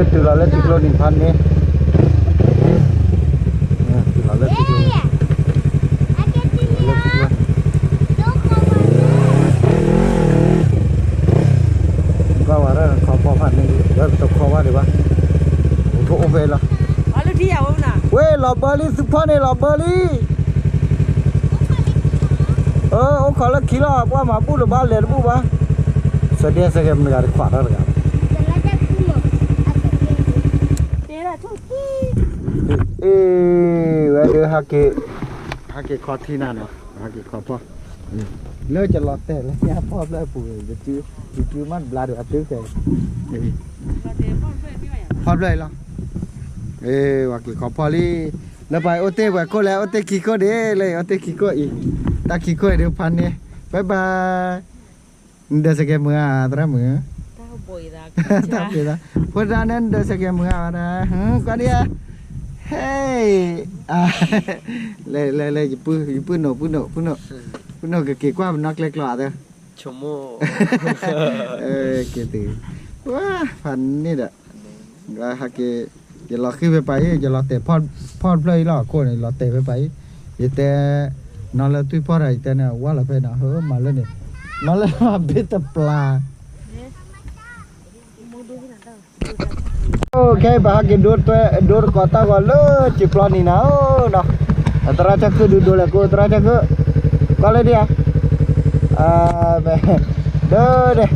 တုၤလီၤလၢထံကျိနံၤဖးန့ၣ်, တုၤလီၤလၢထံကျိ, ကွၢ်ဝဲဒၣ်ခီဖီဖးန့ၣ် ဝဲပတခီဘၣ်ဒံးဘၣ်, အိၣ်ဖဲလီၤ, ဝဲလီၤဘၢလံ သုဖီန့ၣ် လီၤဘၢလံ. အိၣ်ခိးလၢခံလီၤ ပှၤမၤဘူၣ်လၢၤဘၣ် လဲၤတဘူၣ်ဘၣ်, စဒဲစကဲမုၢ်ဂၤတခွးထီၣ်တဂၤ, အ့ ဝဲဒၣ် ဟဲက့ၤခီထံနၤနီၤ ဟဲက့ၤခီဖီ, လၢကလီၤတဲာ်လၢညါဖီဖျၢၣ်အပူၤ, ယစုမးတဘျါဒီးအတုခဲ, ဖီဖျၢၣ်အံၤလီၤ, အ့ ဝဲက့ၤခီဖီလံ, လၢပှၤအိၣ်တ့ၢ်ပှၤခိၣ်လဲၣ် အိၣ်တ့ၢ်ခံခိၣ်ဒံးလၢ အိၣ်တ့ၢ်ခံခိၣ်အံၤ, တၢ်ခံခိၣ်အံၤဒုးဖးန့ၣ်, ဘၣ်ဘၣ်, နဒၢးစကဲမုၢ်ဧါ သရၣ်မုၣ်, တၢ်က့ၤသး, ဖိဒၣ်န့ၣ် နဒၢးစကဲမုၢ်ဧါဝဲဒၣ်, ကွၢ်ဒံးဧါ, ဟဲ, လဲၤလဲၤလဲၤ ယပုၢ် ယပုၢ်နိၣ် ပုၢ်နိၣ် ပုၢ်နိၣ်, ပုၢ်နိၣ်ကက့ၤကွၢ်ပနီၣ်ကျဲကျီသၢ, က့ၤသု, ဝါ ဖးန့ၣ်ဒီး ဟဲက့ၤ, ယလီၤဃံဖဲပၤအံၤ ယလီၤတဲာ်ဖီတဖျၢၣ်အံၤလီၤ အခိၣ်န့ၣ် ယလီၤတဲာ်ဖဲပၤအံၤ, ယတဲ, နီၢ်လၢသွံၣ်ဖီတၢ် ယတဲန့ၣ် ဝါလီၤဖဲနီၤ ဟၢမၤလၢန့ၣ်, မၤလၢမၤဘ့တပျၢ် ခဲအံၤပဟဲက့ၤဒိတကိးတၢ်ဂီၤလၢစံာ်ပျီနံၤနၤဧၢနီၤ, သရၣ်ကၢ်ခုၣ်ဒုးဒိလဲၣ်ကိး သရၣ်ကၢ်ခုၣ်, ကွၢ်လၢဒံးဧါ, ဒၢဒဲး,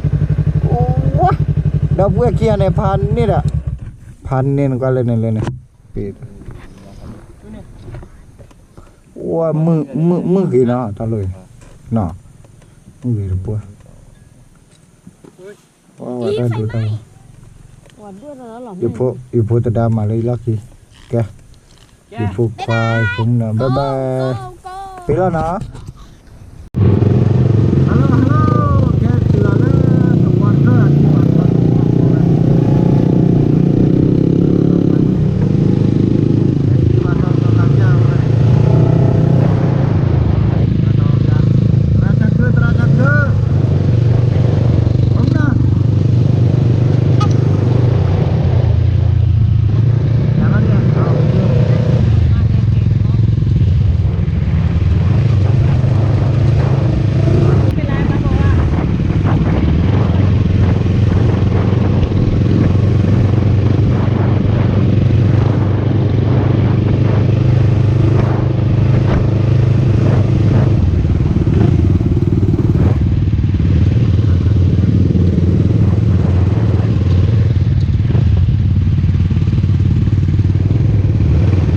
ဝါ, ဒီပုၢ်ဝဲၢ်ခံဂၤန့ၣ် ဖးန့ၢ်ဒီး, ဖးန့ၢ်နကွၢ်လၢန့ၣ်လၢန့ၣ်, ဝါ, မုၢ်ဂ့ၤနီၤ တၢ်လီၢ်အံၤ, မုၢ်ဂ့ၤတပှၢ် ဝဲဒၣ်ဒိတၢ်, ယဖိသဒါမၤလၢယလီၢ်ခံ, ကဲ, ယဖိခွါ ယဖိမုၣ်နီၤ bye bye, ပ့ၤလီၤနီၤ, hello hello, ကဲတုၤလီၤလၢသဝီတဖျၢၣ် ထံဘၣ်ထီၣ်သဝီဖိဝဲ လီၤနီၤ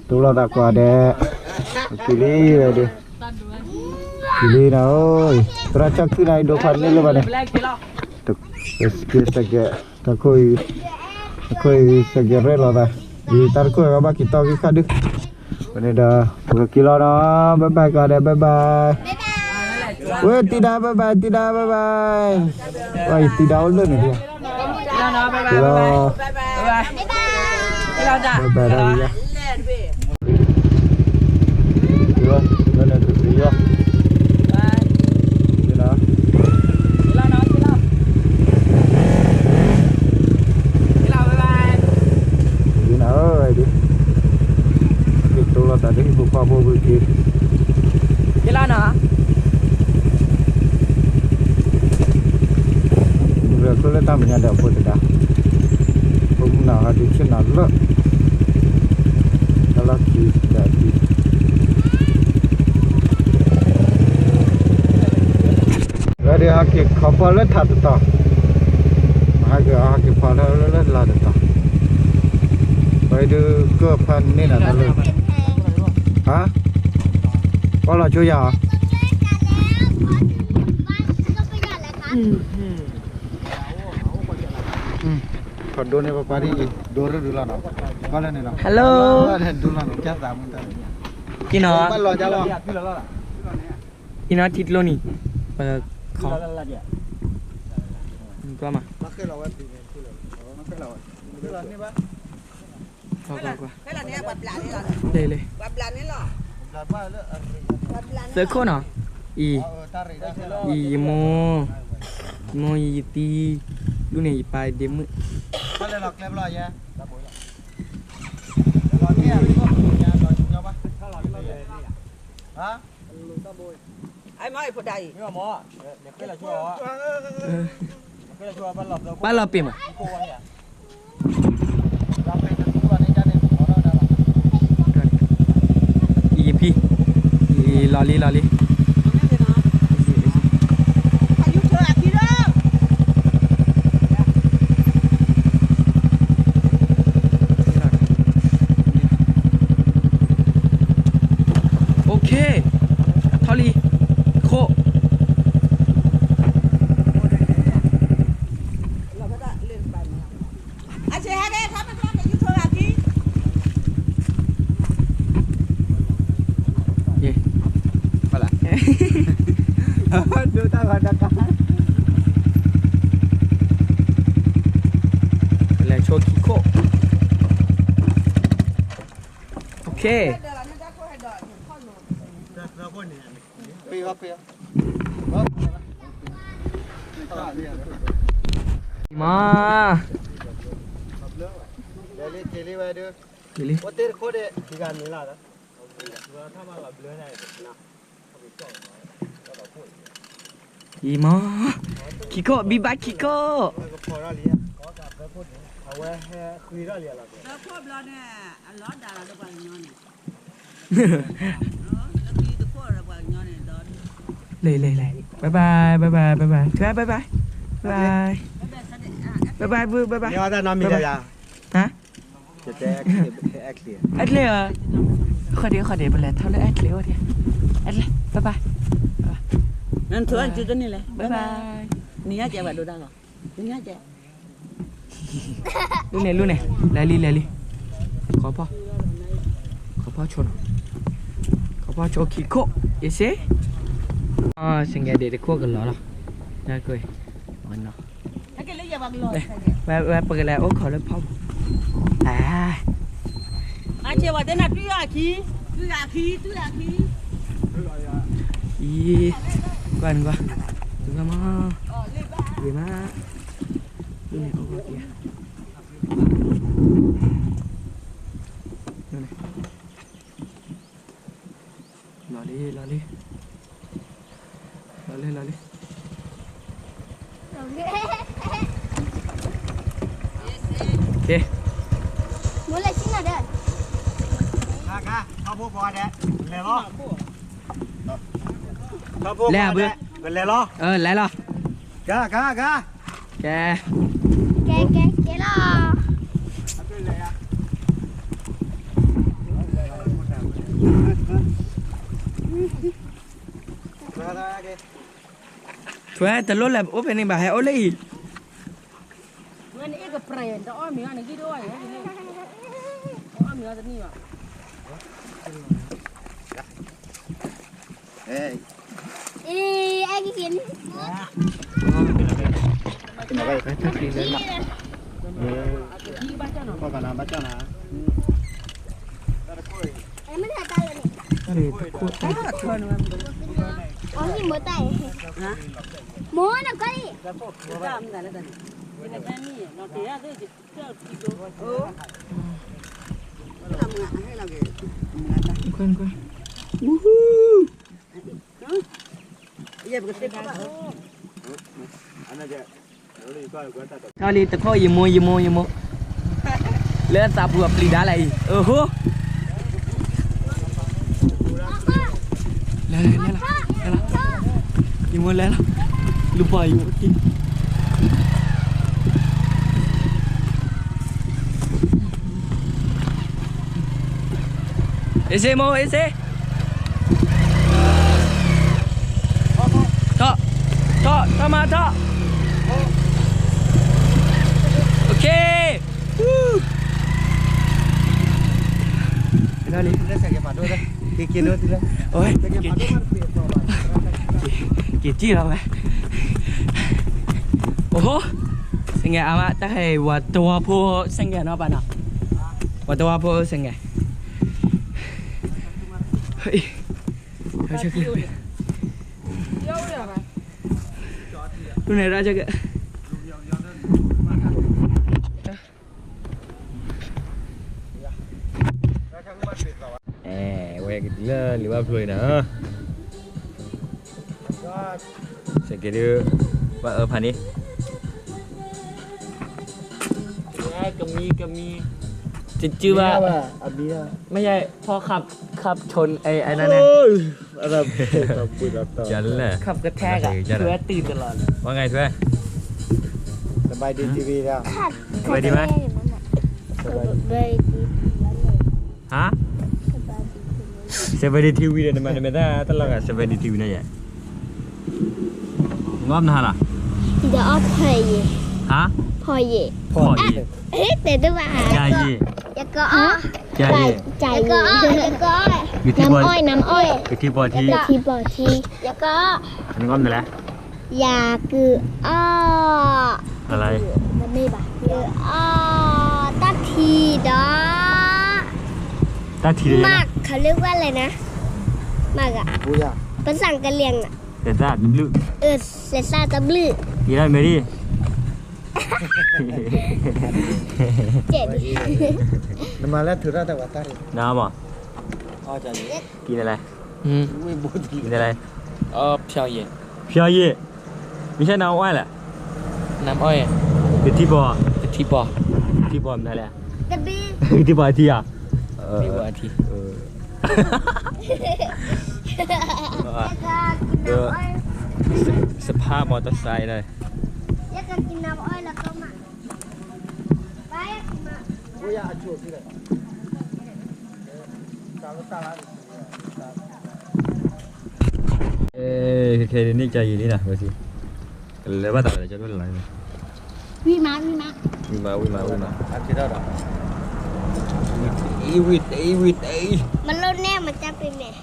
တူၢ်လိာ်သးကွၢ်ဒဲး, ကံလံဝဲဒၣ်, ကံလံနီၤ, သရၣ်ကၢ်ခုၣ်နၤ ယဒိဖးန့ၢ်လၢၤဘၣ်န့ၣ်, က့ၤစကဲး, တၢ်ခိၣ်အံၤ, တၢ်ခိၣ်အံၤစကဲးရဲၣ်လီၤသး, ယတၢ်တခိၣ်အံၤဘၣ်က့ၤတီဂံၢ်ခါဒုး, ဝဲန့ၣ်ဒီး ပကက့ၤလီၤနီၤ, bye bye ကွၢ်ဒဲး bye bye, ဝဲတံၤဒါ bye bye တံၤဒါ bye bye, ဝဲအံၤတံၤဒါအိၣ်လၢန့ၣ်ဒံး, က့ၤလီၤ, bye bye တၢ်ဝံၤယါ က့ၤလီၤ, က့ၤလီၤ, က့ၤလီၤနီၤ, မုၢ်ဂၤခိၣ်လၢတၢ်မဲာ်ညါဒီးအဖိသဒါ, ဖိမုၣ်နီၤ ဟဲဒုးဆ့ၣ်နီၤလၢ တၢ်လီၢ်ခံဒီးအခံ ဝဲဒၣ်ဟဲက့ၤခီဖီလၢထးတတီၤ, ဟဲက့ၤ ဟဲက့ၤဖီလၢလၢလၢ်တတီၤ, ဝဲဒၣ်ကၢၢ်ဖးန့ၢ်နၤတၢ်လၢ, ဟါ, ပီၣ်လီၤဆိယၤဧါ, ခီဒိန့ၣ်ပပာ်ဒ်အံၤ ဒိရူၢ်ဒုလီၤနီၤ, ကီၢ်လၢန့ၣ်လီၤ, hello, ဒုလီၤနီၤ, ကၢ်သးမုၢ်တၢ်, က့ၤနီၤ, ဘၣ်လီၤကၢ်လီၤ, အံၤနီၤ ထံကျိနံၤ, ပခီ, ကွၢ်မး, ကွၢ်ကွၢ်ကွၢ်, လ့လ့, သၢခိၣ်နီၤ, အံၤ, အံၤယမိၢ် မိၢ်ယသံ, ဒူၣ်န့ၣ်ယပၢ်ဒ့မုၣ်, ပၢ်လီၤပ့ၤမး, ယဖံ, လီၤလံ လီၤလံ. Okay, ထီၣ်လံ, ခိၣ်. လဲၤဆိခံခိၣ်. Okay. မါ, က့ၤလံ, အံၤမါ, ခံခိၣ်, ဘံဘၣ်ခံခိၣ်. လဲၤလဲၤလဲၤ, bye bye, bye bye, bye bye, bye bye, bye bye, bye bye, bye bye, bye bye. ဟါ, အဲကျဲဧါ, ဃီဒ့ဃီဒ့ ပလဲၤထီၣ်လၢအဲကျဲအိၣ်ဒ့, အဲကျဲ, bye bye, bye bye, နံၤညါကဲဘၣ်ဒိဒၣ်လီၤ, နံၤညါကဲ လူန့ၣ် လူန့ၣ်, လဲၤလံ လဲၤလံ, ခီဖီ, ခီဖီဆိနီၤ, ခီဖီဆိခံခိၣ်, ယစ့, စငဲဒ့တခိၣ်ကလီၤလီၤ, ဝဲပကလဲၤအိၣ်ခိးလၢဖီပူၤ, အါ, အါ, အံၤ, ကွၢ်နကွၢ်, မါ, ယမါ, န့ၣ်, လီၤလံ လီၤလံ, လီၤလံ လီၤလံ. လဲၤဘု, လဲၤလီၤ, ကဲ, ကဲ, ကဲ, ကဲလီၤ. ထွဲတလိၣ်လဲၤအိၣ်ဖဲန့ၣ်ဘၣ် ဟဲအိၣ်လၢအံၤ. ထီၣ်လံတခိၣ် ယမိၢ် ယမိၢ် ယမိၢ်, လၢသးပူၤအပျံၤဒါလဲၣ်အံၤ, အဟိ, လဲၤလီၤ, လဲၤလီၤ, ယမိၢ်လဲၤလီၤ, လူၤပိာ်ယမိၢ်ခံ အ့စ့မိၢ် အ့စ့, ထီၣ်, ထီၣ်, ထီၣ်မး ထီၣ်, okay, လၢ က့ၤထံၣ်လီၤဝဲ, အိၣ်, စ့ၣ်ကဲၤအါမး တၢ်ဟဲဝဲတဝီဖိစ့ၣ်ကဲၤနီၤပၢ်နီၤ, ဝဲတဝီဖိစ့ၣ်ကဲၤ, ဟဲ, န့ၣ်ရၣ်က အဲ ဝဲကတုၤလၢလံာ်ဘၣ်ဖျိအံၤနၤ, စက့ဒုး ဘၣ်အၢဖးန့ၣ် ကမံ ကမံ တစုဘၣ်, မ့ၢ်ယဲ ဖီၣ်ခပ် ခပ်ชน ไอ้ ไอ้นั่นนะ ขับกระแทกอะ คือว่าตื่นตลอดเลย ว่าไงเพื่อน สบายดีทีวีแล้ว สบายดีไหม สบายดี ฮะ สบายดีทีวีเดี๋ยวมันไม่ได้ตลอดอะ สบายดีทีวีนะยาย ငီၢ်နဟါလီၤ ဒီးအီၣ်ဖီၣ်ယဲၢ် ဟါ ဖီၣ်ယဲၢ် ဖီၣ်ယဲၢ် ဟ့ၣ်တဲတဘၣ် ကယဲၢ် ယကအီၣ် ကယဲၢ် ယကအီၣ် ယကအီၣ် နမ်အီၣ် ကထံပီၢ်ထံ ကထံပီၢ်ထံ ယကအီၣ် နငီၢ်နလဲၣ် ယကအီၣ် อะไร ယကအီၣ် တၢ်ထံဒီး တၢ်ထံ မး เขาเรียกว่าอะไรนะ မး ภาษากะเหรี่ยงอะ သဲးသၣ်တဘျုး เออ သဲးသၣ်တဘျုး က့ၤလၢမဲာ်ဒံး နမၤလၢထုးထီၣ်တၢ်ဝဲတၢ်ရံး နမၤ က့ၤနလဲၣ် က့ၤနလဲၣ် ဖျော်ရည် ဖျော်ရည် ไม่ใช่น้ำอ้อยแหละ น้ำอ้อย ကထံပီၢ် ကထံပီၢ် ကထံပီၢ်မနုၤလဲၣ် ကထံပီၢ်အထံဧါ ဒီး สภาพมอเตอร์ไซค์นะ ခဲခဲန့ၣ်ကယံာ်လံနၤ ဝဲစံး ကလဲၤဘၣ်တၢ်လၢကၠီဒိၣ်လၢ်လၢ် ဝံၤမး ဝံၤမး ဝံၤမး ဝံၤမး ဝံၤမး ဝံၤမး ဝံၤမး မၤလိန့ၢ်မတၢ်ပ့ၤမဲာ်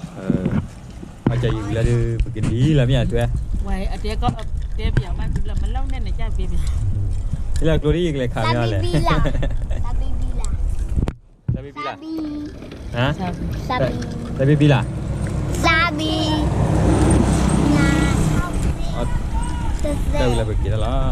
အကယံာ်လၢဒုး ပကဒ်လၢမ့ၢ်အထွဲ ဝဲအတဲကီး တဲပယီၤဘၣ်တုၤလၢမၤလိန့ၢ်နတၢ်ပ့ၤမဲာ် လၢကျိဒ်ယကလဲၤခးမ့ၢ်လဲၣ် သးဘံဘံလၢ သးဘံဘံလၢ သးဘံဘံလၢ ဟါ သးဘံ သးဘံဘံလၢ သးဘံ တၢ်ဝံၤလၢပက့ၤတၢ်လီၤ